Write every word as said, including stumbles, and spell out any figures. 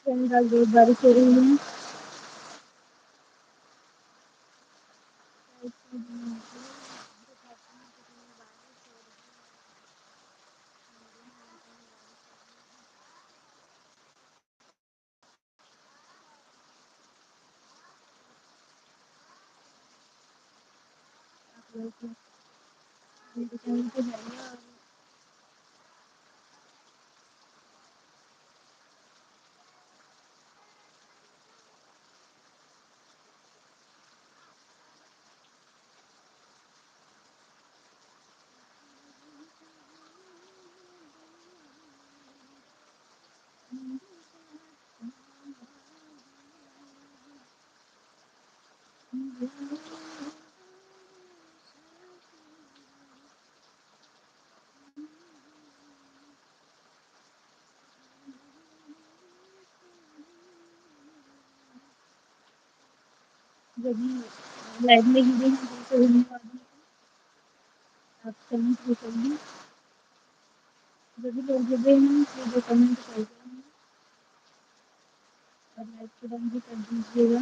चंदा बहुत बारिश हो रही है। जब भी live में जुड़े हैं, बहुत बहुत धन्यवाद। आप comment भी करिए। जब भी लोग जुड़े हैं, तो वो comment कर दें और like तो डन भी कर दीजिएगा।